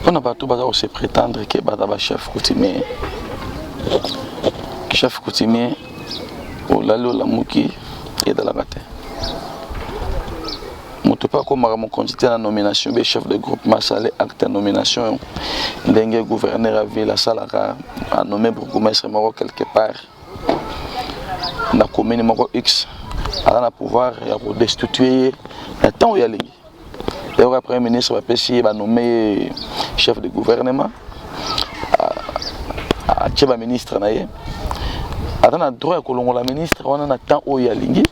Mpona bato baza kose prétendre ke baza bachef coutumier, chef coutumier olali olamuki ezalaka te. Moto mpe akomaka mokonzi te na nomination be chef de groupement asali acte ya nomination ndenge gouverneur ya ville asalaka, anommé bourgmestre moko quelque part na commune moko x, aza na pouvoir ya kodestituer ye na ntango oyo alingi. Yakoka premier ministre bapesi ye, banommé ye chef de gouvernement, atie baministre na ye, aza na droit ya kolongola ministre wana na temps oyo alingi,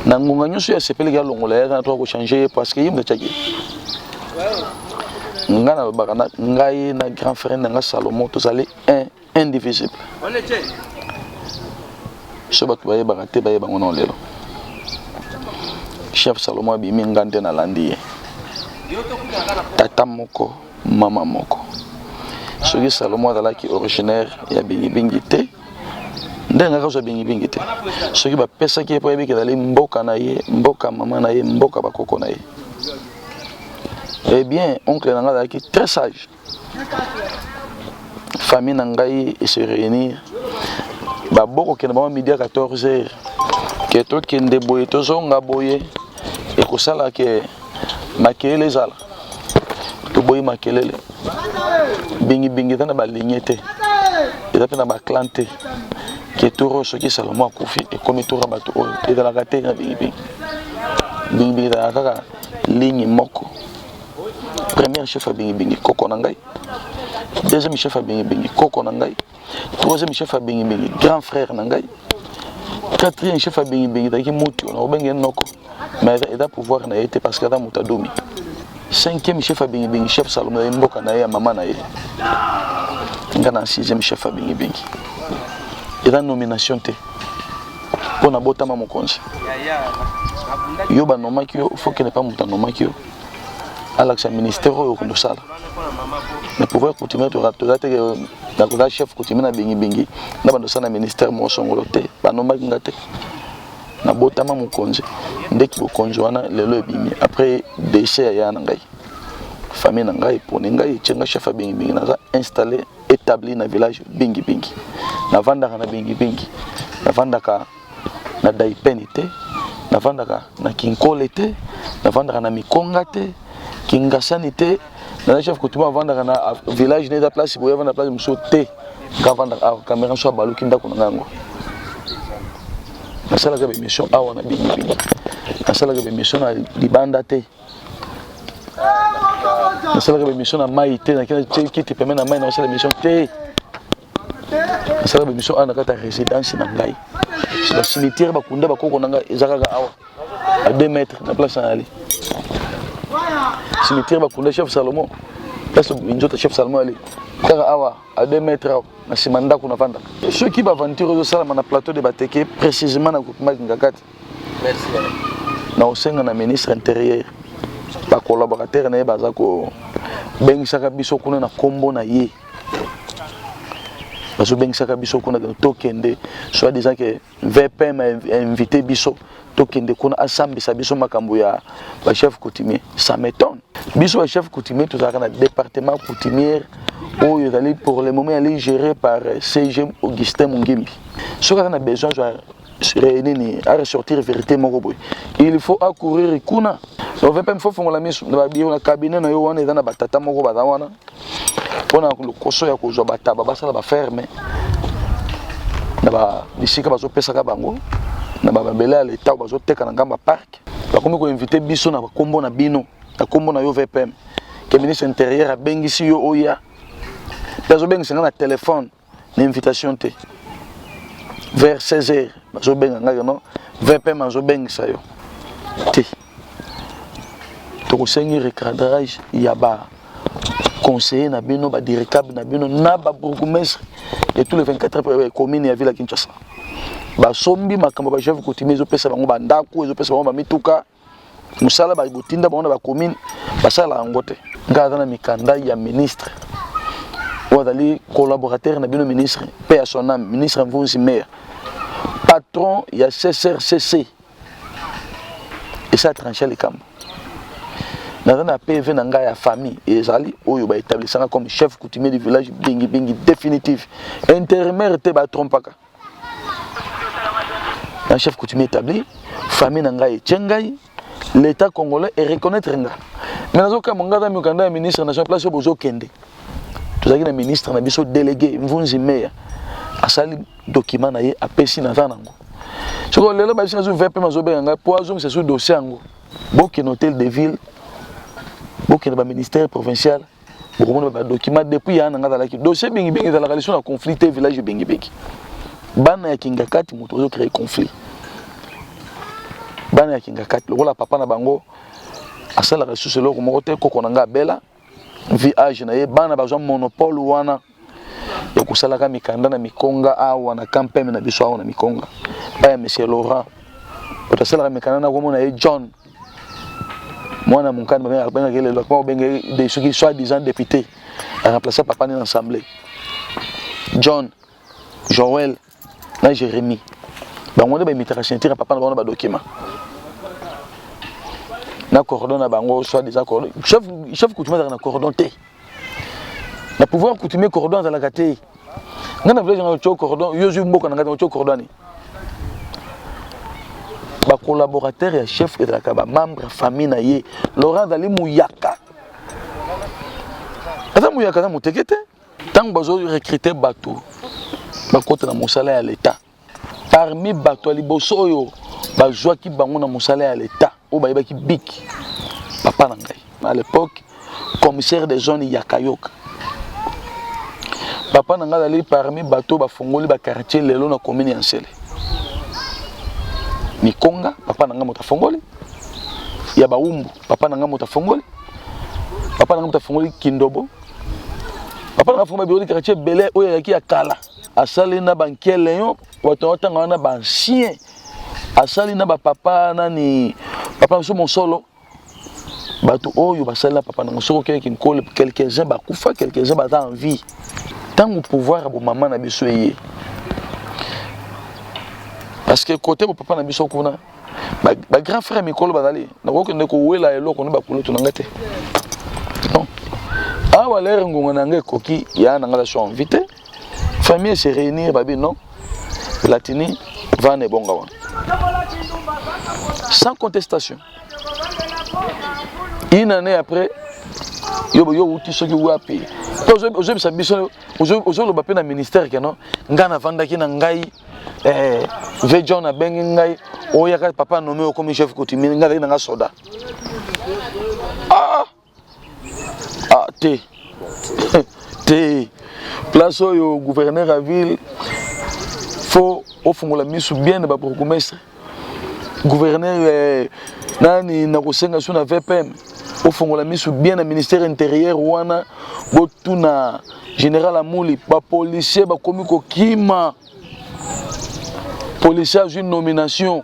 na ngonga nyonso oyo asepelaki alongola ye. Aza na droit ya kochanger ye parce que ye moto atiaki ye. Ngai nalobaka na ngai na grand frère na nga Salomo, tozali un, indivisible. So bato bayebaka te, bayeba ngo na lelo. Chef Salomo abimi, nga nde nalandi ye, tata moko, mama moko. Soki Salomo azalaki originaire ya Bingibingi te, nde ngaka kozwa Bingibingi te. Soki bapesaki ye mpo ayebiki ezali mboka na ye, mboka mama na ye, mboka bakoko na ye. Eh bien, oncle na nga azalaki très sage. Famille na ngai ese réunir, babokokende bango midi ya 14 heures ke tokende boye, tozonga boye, ekosala ke makelele ezala. Toboyi makelele. Bingibingi eza na baligne te, eza mpe na baclan te ke tour oyo soki Salomo akufi, ekomi tour ya bato oyo. Ezalaka te na Bingibingi. Bingibingi ezalaka kaka ligne moko. Première chef ya Bingibingi, koko na ngai. Deuxième chef ya Bingibingi, koko na ngai. Troisième chef ya Bingibingi, grand frère na ngai. Quatrième chef ya Bingibingi ezalaki mutu na kobenge noko, mais eza pouvoir na ye te parce que aza moto adomi. Cinquième chef ya Bingibingi, chef Salomo, ye mboka na ye ya mama na ye. Nga na sixième chef ya Bingibingi. Eza nomination te mpo na botama mokonzi. Yo banomaki yo, faut kende pa moto anomaki yo, alakisa ministère oyo okende osala. Na pouvoir coutumier toza te. Nakoza chef coutumier na Bingibingi na bando osala na ministère moko songolo te. Banomaki nga te, nabotama mokonzi. Ndeki bokonzi wana lelo ebimi après décès ya ya na ngai. Famille na ngai eponi ngai, etie nga chef ya Bingibingi. Naza installé, établi na village Bingibingi. Navandaka na Bingibingi, navandaka na Daipeni te, navandaka na Kinkole te, navandaka na Mikonga te, Kingasani te. Naza chef coutumier avandaka na village ne eza place boye, avanda place mosusu te. Nga avandaka awa. Caméra so abaluki, ndako na ngai yango. Nasalaka baémission awa na Bingibingi, nasalaka baémission na libanda te, nasalaka baémission na mai te, nakei kiti pembe na mai nakosala émission te. Nasalaka baémission awa na kati ya résidence na ngai. Bacimetière bakunda bakoko na ngai eza kaka awa à 2 mètres na place na ali cimetière bakunda chef Salomon. Place nzoto chef Salomon ali kaka awa à 2 mètres awa na nsima ndako navandaka. Soki baaventure ezosalama na plateau de Bateke, précisément na groupement Kingakati, na kosenga na ministre intérieur, bacollaborateur na ye baza kobengisaka biso kuna na nkombo na ye, bazobengisaka biso kuna tokende, soit disant ke VPM invité biso tokende kuna asambisa biso makambo ya bachef coutumier. Ça m'étonne. Biso bachef coutumier tozalaka na département coutumière oyo ezali pour le moment ezali géré par CG Augustin Mongimbi. Soki aza na besoin azwa nini, aressortir vérité moko boye, il faut acourir kuna. Donc VPM, faut fongola miso na babiro na cabinet na yo wana. Eza na batata moko baza wana mpona lokoso ya kozwa bataba, basala baferme na bisika bazopesaka bango na bamabele ya leta oyo bazoteka na ngambo ya parc. Bakomi koinvite biso na bakombo na bino, na kombo na yo VPM, ke ministre intérieur abengisi yo oya. Mpe azobengisa nga na telefone, na invitation te. Vers 16 heures bazobenga ngai, non, VPM azobengisa yo te. Tokosengi recadrage ya ba conseiller na bino, badircab na bino na babourgmestre de tous les 24 communes ya ville ya Kinshasa. Basombi makambo bachef coutumier, ezopesa bango bandako, ezopesa bango bamituka. Mosala botinda bango na bacommune, basala yango te. Ngai aza na mikanda ya ministre oyo azali collaborateur na bino, ministre mpe ya son âme, ministre Mvunzi Maire, patron ya CCRCC, esa tranche likambo. Naza na PV na ngai ya famille ezali oyo ba établissanga comme chef coutumier du village Bingi Bingi définitif. Intérimaire te ba trompaka. Na chef coutumier établi, famille na ngai etie ngai, l'État congolais e reconnaître nga. Mais nazokamwa ngai aza mikanda ya ministre national place oyo bozokende. Tozalaki na ministre na biso délégué Mvunzi Meya asali document na ye apesi naza nango. Sikoyo lelo bayebisi nga VPM azobenga ngai mpo azongisa su dossier yango. Bokende hôtel de ville, bokende ba ministère provincial, bokomona ba document depuis ya na nga azalaki dossier bingi bingi ezalaka liso na conflit te village bingi bingi. Bana ya Kingakati moto ozo créer conflit. Bana ya Kingakati lokola papa na bango asalaka lisusu eloko moko te, koko na nga abela vi age na ye, bana bazwa monopole wana ya kosalaka mikanda na mikonga awa na campeme na biso awa na mikonga pa ya monsieur Laurent bato asalaka mikanda na komona ye John mwana monkani babengaki lelo akoma kobenge soki soit disant député aremplace papa ne na assemblée John Joël na Jérémie bango nde baimitaka ceinture ya papa na bango na badokima na cordon na bango soit disant cordon chef, chef coutumier azalaka na cordon te na pouvoir coutumier cordon azalaka te ngai na village ngai otyo cordon yo ozwi mboka na ngai otyo cordon ani bacollaborateur ya chef ezalaka bamembre ya famille na ye Laurent azali muyaka aza muyaka aza moteke te ntango bazo recruter bato bakota na mosala ya leta parmi bato ya liboso oyo bazwaki bango na mosala ya leta oyo bayebaki bik papa na ngai à l'époque commissaire de zone ya Kayoka papa na ngai azali parmi bato bafongoli baquartier lelo na commune ya Nsele Mikonga papa na ngai moto afongoli ya Bawumbu papa na ngai moto afongoli papa na ngai moto afongoli Kindobo papa na ngai afongoli babiro quartier ebele oyo eyaki ya kala asali na bankeleyo bato otanga wana baancien asali na bapapa nani papa biso mosolo bato oyo basali na papa nango soki okendeki nkole quelques-uns bakufa quelques-uns baza en vie ntango pouvoir ya bomama na biso eye parce que côté bopapa na biso kuna ba grand frère mikolo bazali nakokende kowela eloko na bakulutu na ngai te non awa lere ngonga na ngai ekoki ya na ngai aza en vie te famille se réunir babi non Platini va na ebonga wana sans contestation une année après yo yo wuti soki wapi mpe ozobisa biso ozoloba mpe na ministère ke non ngai navandaki na ngai eh, ve John abengi ngai oyaka papa nommé okomi chef coutumier ngai azalaki na ngai soda ah ah te te place oyo gouverneur ya ville faut ofungola misu bien na babourgmestre gouverneur eh, nani nakosenga so na VPM ofungola misu bien na ministère intérieur wana botuna général Amuli bapolicier bakomi kokima policier azwi nomination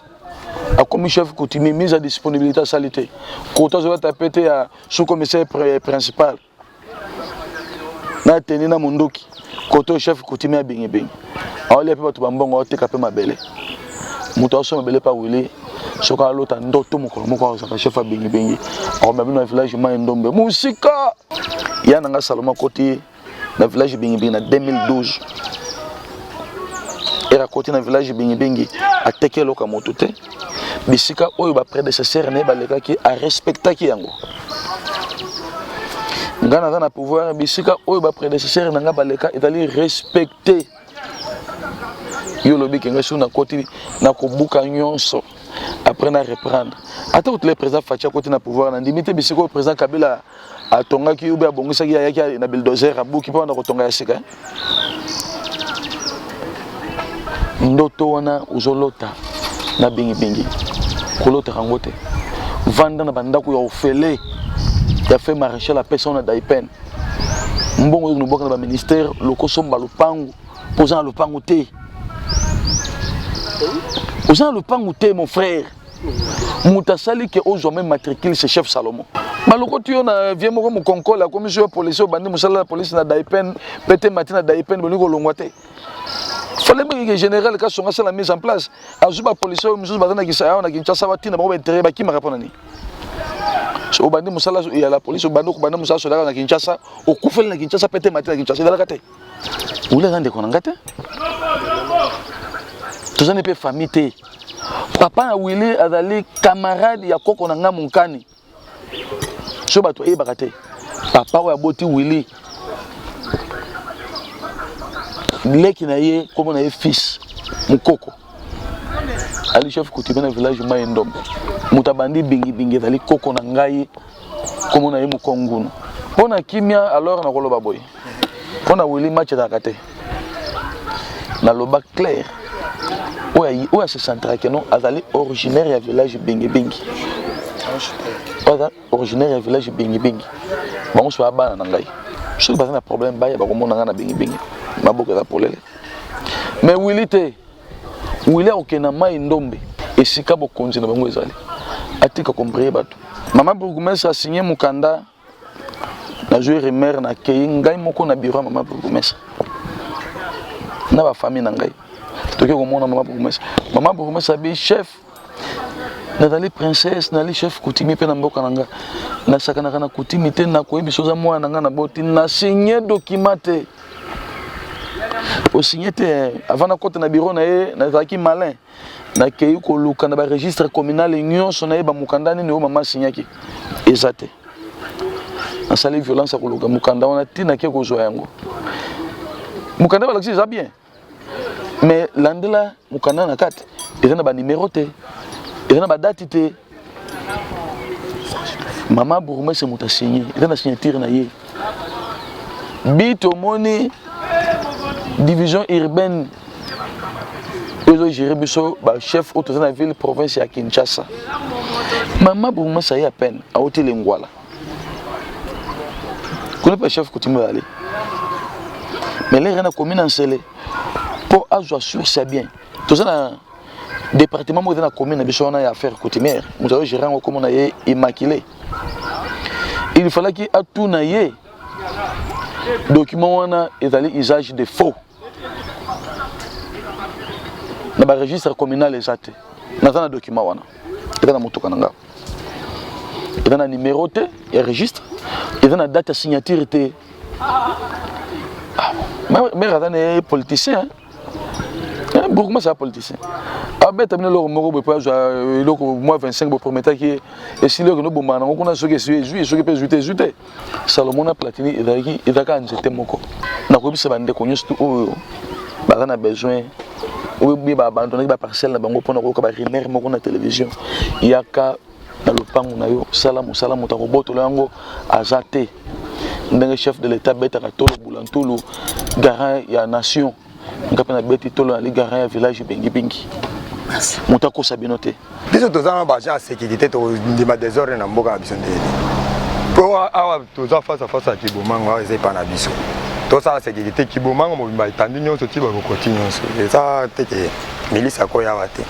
akomi chef coutumier mise à disponibilité asali te kota azolata pe te ya sous commissaire principal na teni na mondoki koto chef coutumier abengibengi aolia mpe bato bambongo aoteka mpe mabele moto aoso mabele pa wili soki alota ndoto mokolo moko azalaka chef abengibengi akomema bino na village mai ndombe mosika ya na nga Salomo akoti na village Bingibingi na 2012 ere akoti na village Bingibingi ateki eloko ya moto te bisika oyo baprédécesseur na ye balekaki arespectaki yango ngai naza na pouvoir bisika oyo baprédécesseur na ngai baleka ezali respecte yo olobi ke ngai soki nakoti nakobuka nyonso après na reprendre ata kotula président Fatshi akoti na pouvoir na ndimi te bisika oyo président Kabila atongaki ube abongisaki ayaki na bulldozer abuki mpo wana kotonga ya sika ndoto wana ozolota na bingibingi kolotaka yango te vanda na bandako ya ofele ya fe maréchal apesa na daipen mbongo oyo nobwaka na baministère lokosomba lopangu mpo oza na lopangu te oza na lopangu te mon frère moto asali ke ozwa même matricule c'est chef Salomon balokoti yo na vie moko mokonkole akomisi yo policier obandi mosala ya polise na daipen pete mati na daipen bolingi kolongwa te fallait bengeke général Kasonga asala mise en place azwi bapolisier oyo mosusu baza na kisaya na Kinshasa batinda bango baintérieur bakimaka mpo na nini. Obandi mosala ya la police, obandi okobanda mosala solaka na Kinshasa, okufeli na Kinshasa mpe te mati na Kinshasa ezalaka te. Wili aza ndeko na ngai te, tozani mpe famille te. Papa na Wili azali camarade ya koko na ngai Monkani. So bato ayebaka te, papa oyo aboti Wili, leki na ye, kombo na ye Fils Mokoko, ali chef coutumier na village Mai Ndombe. Moto abandi bingibingi ezali koko na ngai, kombo na ye Mokongunu. Mpo na kimia, alors nakoloba boye mpo na Wili, match ezalaka te. Naloba clair, oyo asesentrake non, azali originaire ya village Bingibingi. Oyo aza originaire ya village Bingibingi, bango so bana na ngai, soki baza na problème, baya bakomona ngai na Bingibingi, maboko eza polele. Mais Wili te. Wili akokende na Mai Ndombe, esika bokonzi na bango ezali. Atika kombreye bato. Mama bourgmestre asigne mokanda. Nazwi rumeur, nakei ngai moko na bureau ya mama bourgmestre na bafamille na ngai. Toke komona mama bourgmestre. Mama bourgmestre abi: "Chef, nazali princesse, nazali chef coutumier mpe na mboka na nga, nasakanaka na coutume te. Nakoyebisa, oza mwana na ngai na boti, na signe document te." Osigne te. Avant nakota na bureau na ye, nazalaki malin, nakei koluka na baregistre communal nyonso, nayeba mokanda nini oyo mama asignaki. Eza te. Nasali violence ya koluka mokanda wana, ntina ke kozwa yango. Mokanda balakisi eza bien, mais landela mokanda na kati, eza na banimero te, eza na badate te. Mama bourgmestre moto asigne, eza na signature na ye. Bi tomoni division urbaine ezogérer biso, bachef oyo toza na ville province ya Kinshasa. Mama bourgmestre aye, à peine auti Lengwala kuna mpe chef coutumier azali, mais lere na commune ya Nsele mpo azwa source ya bien. Toza na département moko eza na commune na biso wana ya affaire coutumière, moto azogérer yango komona ye Immaculé. Il fallaki atuna ye document wana ezali usage de faux na baregistre communal, eza te. Naza na document wana, eza na motuka na nga, eza na numéro te ya registre, eza na date ya signature te. Maire aza na ye politicien, bourgmestre aza politicien, abeta bino eloko moko boye mpo azwa eloko mwa 25 boprometaki ye. Esili, okende obombaka nango kuna. Soki esui, ezwi, soki mpe ezwi te, ezwi te. Salomon na Platini ezalaki, ezalaka nzete moko. Nakoyebisa bandeko nyonso tu oyo baza na besoin oyo baabandonaki baparcelle na bango mpona koyoka barumeur moko na télévision, yaka na lopango na yo, sala mosala, moto akobotola yango aza te. Ndenge chef de l'État abetaka tolo bula ntulu, garant ya nation, nga mpe nabeti tolo, nali garant ya village Bengibingi. Moto akosa bino te. Biso toza na baagent ya sécurité, tondima désordre na mboka na biso ndeni? Mpo awa toza face à face ya Kibomango, awa eza epa na biso. Tosala sécurité Kibomango mobimba, etandi nyonso ti bakokoti nyonso, eza teke milisi akoya awa te.